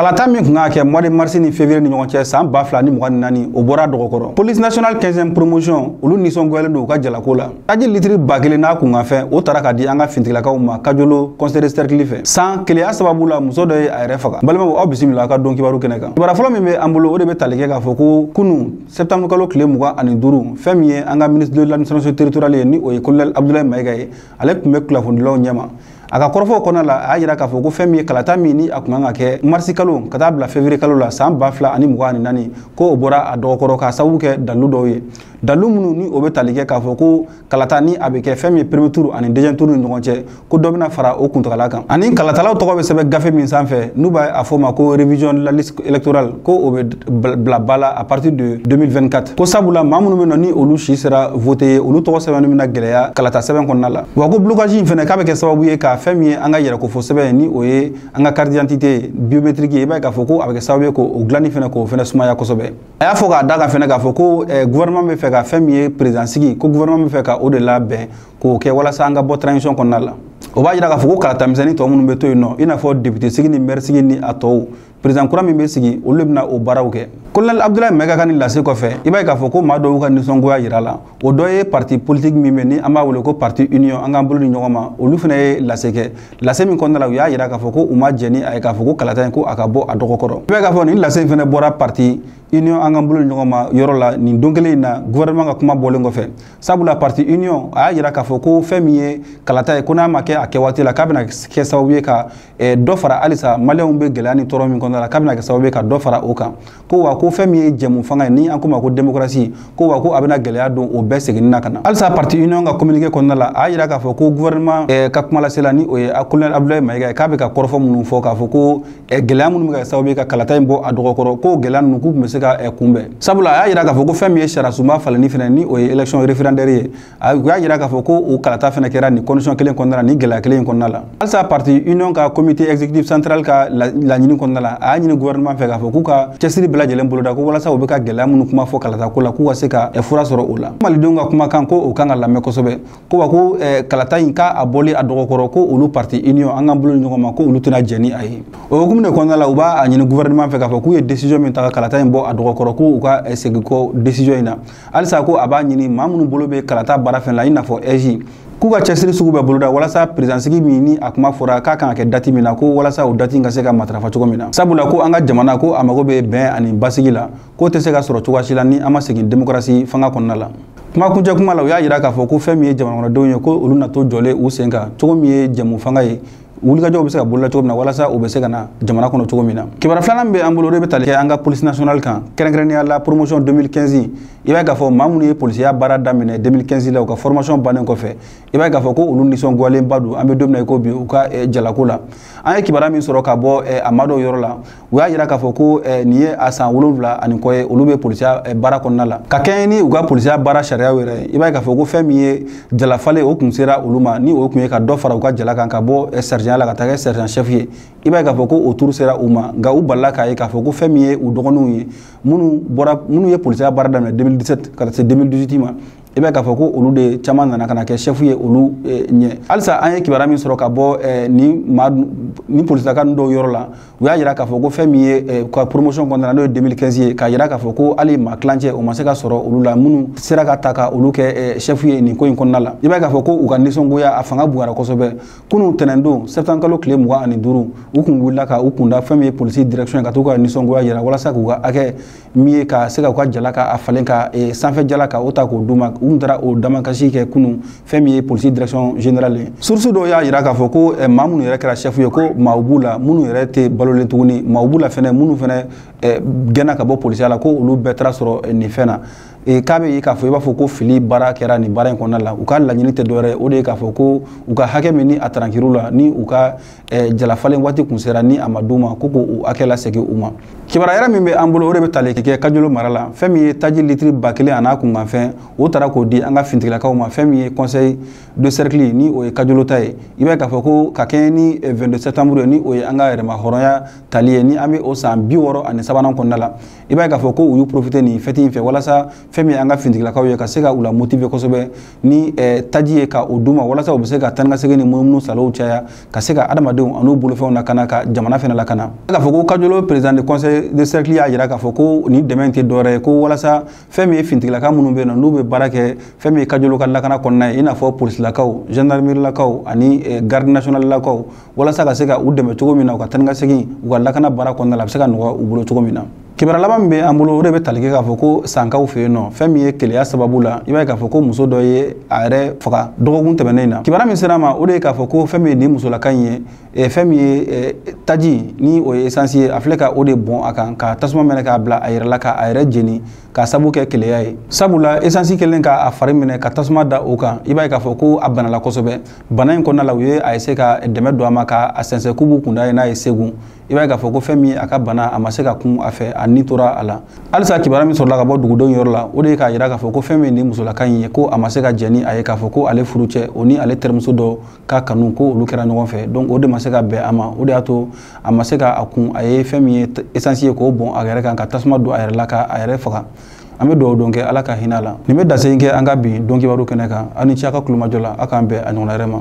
Kalata min tun kan ka kɛ mois de mars ni février ni ɲɔgɔn cɛ san 2024, o bɔra dɔgɔkɔrɔ. Police nationale 15e promotion, olu nisɔngoyalen don u ka jalako la. Taji litiri 1000 n'a kunkanfɛn, o taara ka di an ka fintigilakaw ma Kajolo conseil de cercle fɛ. San keleya sababu la, muso dɔ ye a yɛrɛ faga. Balimaw, aw bisimila aw ka don kibaru kɛnɛ kan. Kibaruya fɔlɔ min bɛ an bolo, o de bɛ tali kɛ k'a fɔ ko kunu septembre kalo tile 25, fɛn min ye an ka ministre de l'administration territoriale ye, ni o ye colonel Abdoulaye Maïga ye, ale tun bɛ kunnafonidilaw ɲɛma. A ka kɔrɔfɔw kɔnɔna la, a y'a jira k'a fɔ ko fɛn min ye kalata min ni a kun kan ka kɛ marisi kalo ka taa bila février kalo la san 2024, ko o bɔra a dɔgɔkɔrɔ k'a sababu kɛ dalilu dɔw ye, dalilu minnu ni o bɛ tali kɛ k'a fɔ ko kalata ni a bɛ kɛ fɛn min ye premier tour ani deuxième tour ni ɲɔgɔn cɛ, ko dɔ bɛna fara o kuntagala kan, ani kalatalaw tɔgɔ bɛ sɛbɛn gafe min sanfɛ n'u b'a a fɔ o ma ko révision de la liste électorale, ko o bɛ bila ba la à partir de 2024, ko sabula maa minnu bɛ nɔ ni olu si sera vote ye, olu tɔgɔ sɛbɛnni bɛna gɛlɛya kalata sɛbɛn kɔnɔna la. Wa ko blocage in fɛnɛ, k'a bɛ kɛ sababu ye ka fɛn min ye an ka yɛrɛkofo sɛbɛn, ni o ye an ka carte d'identité biométrique ye, i b'a ye k'a fɔ ko a bɛ kɛ sababu ye k'o dilanni fɛnɛ, k'o fɛnɛ sumaya kosɛbɛ. A y'a fɔ k'a da kan fɛnɛ k'a fɔ ko gouvernement bɛ fɛ ka fɛn min ye président sigi, ko gouvernement bɛ fɛ ka o de labɛn k'o kɛ walasa an ka bɔ transition kɔnɔna la. O b'a jira k'a fɔ ko kalata misɛnnin tɔ minnu bɛ to yen nɔ, i n'a fɔ député sigi ni maire sigi ni a tɔw, président kura min bɛ sigi, olu de bɛna o baaraw kɛ. Colonel Abdoulaye Maïga ka nin lase kɔfɛ, i b'a ye k'a fɔ ko maa dɔw ka nisɔngoya yira la. O dɔ ye parti politique min bɛ ni an b'a wele ko parti Union an k'an bolo di ɲɔgɔn ma, olu fana ye lase kɛ. Lase min kɔnɔna la, u y'a jira k'a fɔ ko u ma jɛn ni a ye k'a fɔ ko kalata in, ko a ka bɔ a dɔgɔkɔrɔ. I b'a ye k'a fɔ nin lase in fana bɔra parti Union an k'an bolo di ɲɔgɔn ma yɔrɔ la nin don kelen in na, gouvernement ka kuma bɔlen kɔfɛ. Sabula parti Union a y'a jira k'a fɔ ko fɛn min ye kalata ye, ko n'a ma kɛ a kɛ waati la, k'a bɛna kɛ sababu ye ka dɔ fara halisa maliyɛnw bɛ gɛlɛya ni tɔɔrɔ min kɔnɔna la, k'a bɛna kɛ sababu ye ka dɔ fara o kan. Ko wa ko fɛn min ye jɛmu fanga ye, ni an ko ma ko démocratie, ko wa ko a bɛna gɛlɛya don o bɛɛ seginni na ka na. Halisa parti Union ka communiqué kɔnɔna la, a y'a jira k'a fɔ ko gouvernement ka kumalasela, ni o ye colonel Abdoulaye Maïga ye, k'a bɛ ka kɔrɔfɔ minnu fɔ k'a fɔ ko gɛlɛya minnu bɛ ka kɛ sababu ye ka kalata in bɔ a dɔgɔkɔrɔ, ko gɛlɛya ninnu k'u tun bɛ se ka kunbɛn. Sabula a y'a jira k'a fɔ ko fɛn min ye sariyasunba falenni fɛnɛ, ni o ye élection référendaire ye, u y'a jira k'a fɔ ko o kalata fɛnɛ kɛra nin condition kelen kɔnɔna la, nin gɛlɛya kelen in kɔnɔna la. Halisa parti Union ka comité exécutif central ka laɲini kɔnɔna la, a y'a ɲini gouvernement fɛ k'a fɔ k'u ka cɛsiri bɛɛ lajɛlen boloda, ko walasa u bɛ ka gɛlɛya minnu kuma fɔ kalata ko la, k'u ka se ka fura sɔrɔ o la. Malidenw ka kumakan, ko o kan ka lamɛn kosɛbɛ. Ko wa ko kalata in, k'a bɔli a dɔgɔkɔrɔ, ko olu parti Union an k'an bolo ɲɔgɔn ma, ko olu tɛna jɛn ni a ye. O hukumu de kɔnɔna la, u b'a ɲini gouvernement fɛ k'a fɔ k'u ye décision min ta ka kalata in bɔ a dɔgɔkɔrɔ, ko u ka segin kɔ décision in na. Halisa ko a b'a ɲini maa minnu bolo bɛ kalata baara fɛn la, i n'a fɔ AIGE, k'u ka cɛsiri sugu bɛɛ boloda walasa président sigi min ni a kuma fɔra k'a kan ka kɛ date min na, ko walasa o date in ka se ka matarafa cogo min na. Sabula ko an ka jamana, ko a mago bɛ bɛn ani basigi la, k'o tɛ se ka sɔrɔ cogoya si la ni an ma segin démocratie fanga kɔnɔna la. Kuma kuncɛ kuma la, u y'a jira k'a fɔ ko fɛn min ye jamana kɔnɔdenw ye, ko olu na to jɔlen u sen kan cogo min ye jɛmu fanga ye, wulikajɔw bɛ se ka boloda cogo min na walasa u bɛ se ka na jamana kɔnɔ cogo min na. Kibaruya filanan min bɛ an bolo, o de bɛ tali kɛ an ka police nationale kan, kɛrɛnkɛrɛnnenya la promotion 2015. I b'a ye k'a fɔ maa minnu ye polisiya baara daminɛ 2015 la, u ka formation bannen kɔfɛ, i b'a ye k'a fɔ ko olu nisɔngoyalenba don an bɛ don min na i ko bi u ka jalako la. An ye kibaruya min sɔrɔ ka bɔ a maa dɔw yɔrɔ la, u y'a jira k'a fɔ ko nin ye a san 7 ani kɔ ye olu bɛ polisiya baara kɔnɔna la, ka kɛɲɛ ni u ka polisiya baara sariyaw yɛrɛ ye. I b'a ye k'a fɔ ko fɛn min ye jalafalen, o kun sera olu ma, ni o kun ye ka dɔ fara u ka jala kan ka bɔ sergent la ka taa kɛ sergent chef ye. I b'a ye k'a fɔ ko o turu sera u ma, nka u balila k'a ye k'a fɔ ko fɛn min ye u dɔgɔninw ye, minnu bɔra, minnu ye polisiya baara daminɛ 2017 ka taa se 2018 ma, i b'a ye k'a fɔ ko olu de caman nana ka na kɛ chef ye olu ɲɛ. Halisa an ye kibaruya min sɔrɔ ka bɔ nin maa ni polisilaka ninnu dɔw yɔrɔ la, u y'a jira k'a fɔ ko fɛn min ye ka promotion kɔnɔna la, n'o ye 2015 ye, k'a jira k'a fɔ ko hali maa kilancɛ o ma se ka sɔrɔ olu la minnu sera ka ta ka olu kɛ chef ye nin ko in kɔnɔna la. I b'a ye k'a fɔ ko u ka nisɔngoya a fanga bonyara kosɛbɛ. Kunun tɛnɛndon septembre kalo tile 25, u kun wulila ka u kunda fɛn min ye polisi direction ye, ka t'u ka nisɔngoya jira walasa k'u ka hakɛ min ye ka se ka u ka jala ka a falen ka sanfɛ jala ka o ta k'o d'u ma. U kun taara o damakasi kɛ kunun fɛn min ye polisi direction générale ye. Source dɔw y'a jira k'a fɔ ko maa minnu yɛrɛ kɛra chef ye, ko maaw b'u la minnu yɛrɛ tɛ balolen tuguni, maaw b'u la fɛnɛ minnu fɛnɛ gɛnna ka bɔ polisiya la, ko olu bɛɛ taara sɔrɔ nin fɛn na. K'a bɛ ye k'a fɔ i b'a fɔ ko fili baara kɛra nin baara in kɔnɔna la. U ka laɲini tɛ dɔwɛrɛ ye, o de ye k'a fɔ ko u ka hakɛ min ni a tarankir'u la, ni u ka jalafalen waati kun sera ni a ma d'u ma, ko k'u hakɛ lasegin u ma. Kibaruya yɛrɛ min bɛ an bolo, o de bɛ tali kɛ Kajolo mara la. Fɛn min ye taji litiri 1000 a n'a kunkanfɛn, o taara k'o di an ka fintigilakaw ma, fɛn min ye conseil de cercle ni o ye Kajolo ta ye. I b'a ye k'a fɔ ko ka kɛɲɛ ni 22 septembre ni o ye an ka yɛrɛma hɔrɔnya tali ye, ni an bɛ o san 63nan kɔnɔna la, i b'a ye k'a fɔ ko u y'u profiter nin fête in fɛ walasa fɛn min ye an ka finitigilakaw ye ka se ka u la motiver kosɛbɛ ni taji ye ka o d'u ma, walasa u bɛ se ka taa ni ka segin ni munumunu salow caya, ka se ka adamadenw an'u bolofɛnw lakana, ka jamana fɛnɛ lakana. K'a fɔ ko Kajolo président de conseil de cercle y'a jira k'a fɔ ko nin dɛmɛ tɛ dɔwɛrɛ ye, ko walasa fɛn min ye finitigilaka minnu bɛ yen nɔ n'u bɛ baara kɛ fɛn min ye Kajolo ka lakana kɔnɔna ye, i n'a fɔ polisilakaw, gendarmerie-lakaw ani garde nationale-lakaw, walasa ka se ka u dɛmɛ cogo min na u ka taa ni ka segin u ka lakana baara kɔnɔna la, a bɛ se ka nɔgɔya u bolo cogo min na. Kibaruya laban min bɛ an bolo, o de bɛ tali kɛ k'a fɔ ko Sankaw fɛ yen nɔ, fɛn min ye keleya sababu la, i b'a ye k'a fɔ ko muso dɔ ye a yɛrɛ faga dɔgɔkun tɛmɛnen in na. Kibaruya min sera a ma, o de ye k'a fɔ ko fɛn min ye nin musolaka in ye, fɛn min ye taji ni o ye essence ye, a filɛ ka o de bɔn a kan ka tasuma minɛ k'a bila a yɛrɛ la k'a yɛrɛ jeni k'a sabu kɛ keleya ye. Sabula essence kɛlen k'a fari minɛ ka tasuma da o kan, i b'a ye k'a fɔ ko a banala kosɛbɛ. Bana in kɔnɔna la, u ye a essayer ka dɛmɛ don a ma ka a sɛnsɛn k'u b'u kunda ye n'a ye Segu. I b'a ye k'a fɔ ko fɛn min a ka bana a ma se ka kun a fɛ, a ni tora a la. Halisa kibaruya min sɔrɔla ka bɔ dugudenw yɔrɔ la, o de ye k'a jira k'a fɔ ko fɛn min nin musolaka in ye, ko a ma se ka jɛn ni a ye k'a fɔ ko ale furucɛ o ni ale terimuso dɔ ka kanu ko olu kɛra ɲɔgɔn fɛ, donc o de ma se ka bɛn a ma, o de y'a to a ma se ka a kun, a ye fɛn min ye essence ye k'o bɔn a yɛrɛ kan ka tasuma don a yɛrɛ la ka a yɛrɛ faga. An bɛ dugawu don kɛ Ala ka hinɛ la. Nin bɛ dasegin kɛ an ka bi don kibaru kɛnɛ kan. Aw ni ce a ka kulomajɔ la, aw k'an bɛn a ɲɔgɔnna wɛrɛ ma.